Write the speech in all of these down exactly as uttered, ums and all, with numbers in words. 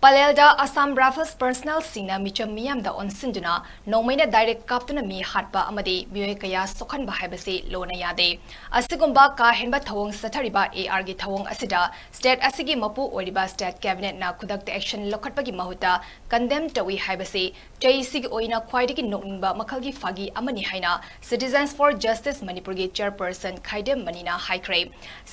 ꯄꯂꯦꯜꯗ Assam Rifles personnelꯁꯤꯡꯅ ꯃꯤꯆꯝ ꯃꯤꯌꯥꯝꯗ ꯑꯣꯟꯁꯤꯟꯗꯨꯅ ꯅꯣꯡꯃꯩꯅ direct ꯀꯥꯞꯇꯨꯅ ꯃꯤ ꯍꯥꯠꯄ ꯑꯃꯗꯤ ꯃꯤꯑꯣꯏ ꯀꯌꯥ ꯁꯣꯛꯍꯟꯕ ꯍꯥꯏꯕꯁꯤ ꯂꯣꯟꯅ ꯌꯥꯗꯦ꯫ ꯑꯁꯤꯒꯨꯝꯕ ꯀꯥ ꯍꯦꯟꯕ ꯊꯧꯑꯣꯡ ꯆꯠꯊꯔꯤꯕ ARꯒꯤ ꯊꯧꯑꯣꯡ ꯑꯁꯤꯗ state ꯑꯁꯤꯒꯤ ꯃꯄꯨ ꯑꯣꯏꯔꯤꯕ state cabinetꯅ ꯈꯨꯗꯛꯇ action ꯂꯧꯈꯠꯄꯒꯤ ꯃꯍꯨꯠꯇ condemn ꯇꯧꯏ ꯍꯥꯏꯕꯁꯤ ꯆꯍꯤꯁꯤꯒꯤ ꯑꯣꯏꯅ ꯈ꯭ꯋꯥꯏꯗꯒꯤ ꯅꯣꯛꯅꯤꯡꯕ ꯃꯈꯜꯒꯤ ꯐꯥꯒꯤ ꯑꯃꯅꯤ ꯍꯥꯏꯅ Citizens for Justice ꯃꯅꯤꯄꯨꯔꯒꯤ chairperson ꯈꯥꯏꯗꯦꯝ ꯃꯅꯤꯅ ꯍꯥꯏꯈ꯭ꯔꯦ꯫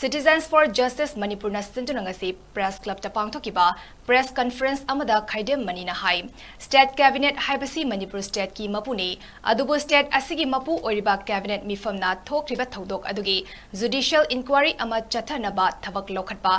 Citizens for Justice ꯃꯅꯤꯄꯨꯔꯅ ꯁꯤꯟꯗꯨꯅ ꯉꯁꯤ press clubꯇ ꯄꯥꯡꯊꯣꯛꯈꯤꯕ press conference ꯑꯃꯗ ꯈꯥꯏꯗꯦꯝ ꯃꯅꯤꯅ ꯍꯥꯏ, state cabinet ꯍꯥꯏꯕꯁꯤ ꯃꯅꯤꯄꯨꯔ stateꯀꯤ ꯃꯄꯨꯅꯤ, ꯑꯗꯨꯕꯨ state ꯑꯁꯤꯒꯤ ꯃꯄꯨ ꯑꯣꯏꯔꯤꯕ cabinet ꯃꯤꯐꯝꯅ ꯊꯣꯛꯈ꯭ꯔꯤꯕ ꯊꯧꯗꯣꯛ ꯑꯗꯨꯒꯤ judicial inquiry ꯑꯃ ꯆꯠꯊꯅꯕ ꯊꯕꯛ ꯂꯧꯈꯠꯄ,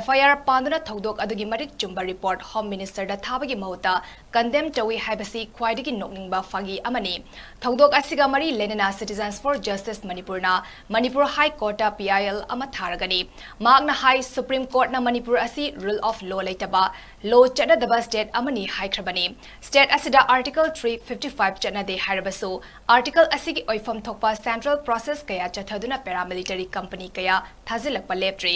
FIR ꯄꯥꯟꯗꯨꯅ ꯊꯧꯗꯣꯛ ꯑꯗꯨꯒꯤ ꯃꯔꯤꯛ ꯆꯨꯝꯕ report Home Ministerꯗ ꯊꯥꯕꯒꯤ ꯃꯍꯨꯠꯇ condemn ꯇꯧꯏ ꯍꯥꯏꯕꯁꯤ ꯈ꯭ꯋꯥꯏꯗꯒꯤ ꯅꯣꯛꯅꯤꯡꯕ ꯐꯥꯒꯤ ꯑꯃꯅꯤ꯫ ꯊꯧꯗꯣꯛ ꯑꯁꯤꯒ ꯃꯔꯤ ꯂꯩꯅꯅ Citizens for Justice ꯃꯅꯤꯄꯨꯔꯅ ꯃꯅꯤꯄꯨꯔ High Courtꯇ PIL ꯑꯃ ꯊꯥꯔꯒꯅꯤ꯫ ꯃꯍꯥꯛꯅ ꯍꯥꯏ, Supreme Courtꯅ ꯃꯅꯤꯄꯨꯔ ꯑꯁꯤ rule of law ꯂꯩꯇꯕ, law ꯆꯠꯅꯗꯕ state ꯑꯃꯅꯤ ꯍꯥꯏꯈ꯭ꯔꯕꯅꯤ꯫ State ꯑꯁꯤꯗ Article three fifty five ꯆꯠꯅꯗꯦ ꯍꯥꯏꯔꯕꯁꯨ, article ꯑꯁꯤꯒꯤ ꯑꯣꯏꯐꯝ ꯊꯣꯛꯄ central process ꯀꯌꯥ ꯆꯠꯊꯗꯨꯅ paramilitary company ꯀꯌꯥ ꯊꯥꯖꯤꯜꯂꯛꯄ ꯂꯦꯞꯇ꯭ꯔꯤ꯫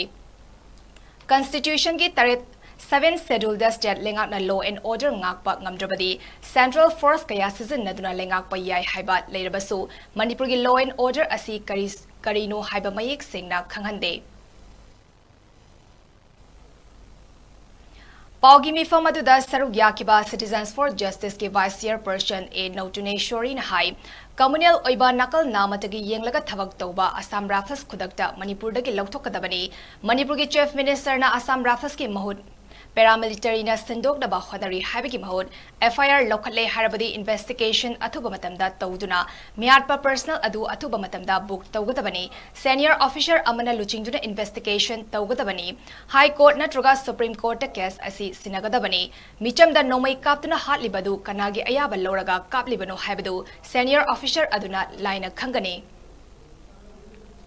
Constitutionꯒꯤ ꯇꯔꯦꯠ, seventh scheduleꯗ state ꯂꯩꯉꯥꯛꯅ law and order ꯉꯥꯛꯄ ꯉꯝꯗ꯭ꯔꯕꯗꯤ central force ꯀꯌꯥ ꯁꯤꯖꯤꯟꯅꯗꯨꯅ ꯂꯩꯉꯥꯛꯄ ꯌꯥꯏ ꯍꯥꯏꯕ ꯂꯩꯔꯕꯁꯨ, ꯃꯅꯤꯄꯨꯔꯒꯤ law and order ꯑꯁꯤ ꯀꯔꯤ, ꯀꯔꯤꯅꯣ ꯍꯥꯏꯕ ꯃꯌꯦꯛ ꯁꯦꯡꯅ ꯈꯪꯍꯟꯗꯦ꯫ ꯄꯥꯎꯒꯤ ꯃꯤꯐꯝ ꯑꯗꯨꯗ ꯁꯔꯨꯛ ꯌꯥꯈꯤꯕ Citizens for Justiceꯀꯤ vice chairperson A ꯅꯧꯇꯨꯅꯦꯁꯣꯔꯤꯅ high, communal ꯑꯣꯏꯕ ꯅꯥꯀꯜ ꯅꯥꯃꯇꯒꯤ ꯌꯦꯡꯂꯒ ꯊꯕꯛ ꯇꯧꯕ Assam Rifles ꯈꯨꯗꯛꯇ ꯃꯅꯤꯄꯨꯔꯗꯒꯤ ꯂꯧꯊꯣꯛꯀꯗꯕꯅꯤ꯫ ꯃꯅꯤꯄꯨꯔꯒꯤ Chief Ministerꯅ Assam Riflesꯀꯤ ꯃꯍꯨꯠ paramilitaryꯅ ꯁꯤꯟꯗꯣꯛꯅꯕ ꯍꯣꯠꯅꯔꯤ ꯍꯥꯏꯕꯒꯤ ꯃꯍꯨꯠ, FIR ꯂꯧꯈꯠꯂꯦ ꯍꯥꯏꯔꯕꯗꯤ investigation ꯑꯊꯨꯕ ꯃꯇꯝꯗ ꯇꯧꯗꯨꯅ ꯃꯤꯍꯥꯠꯄ personnel ꯑꯗꯨ ꯑꯊꯨꯕ ꯃꯇꯝꯗ book ꯇꯧꯒꯗꯕꯅꯤ꯫ Senior officer ꯑꯃꯅ ꯂꯨꯆꯤꯡꯗꯨꯅ investigation ꯇꯧꯒꯗꯕꯅꯤ꯫ High Court ꯅꯠꯇ꯭ꯔꯒ Supreme Courtꯇ case ꯑꯁꯤ ꯁꯤꯟꯅꯒꯗꯕꯅꯤ꯫ ꯃꯤꯆꯝꯗ ꯅꯣꯡꯃꯩ ꯀꯥꯞꯇꯨꯅ ꯍꯥꯠꯂꯤꯕꯗꯨ ꯀꯅꯥꯒꯤ ꯑꯌꯥꯕ ꯂꯧꯔꯒ ꯀꯥꯞꯂꯤꯕꯅꯣ ꯍꯥꯏꯕꯗꯨ senior officer ꯑꯗꯨꯅ ꯂꯥꯏꯅ ꯈꯪꯒꯅꯤ꯫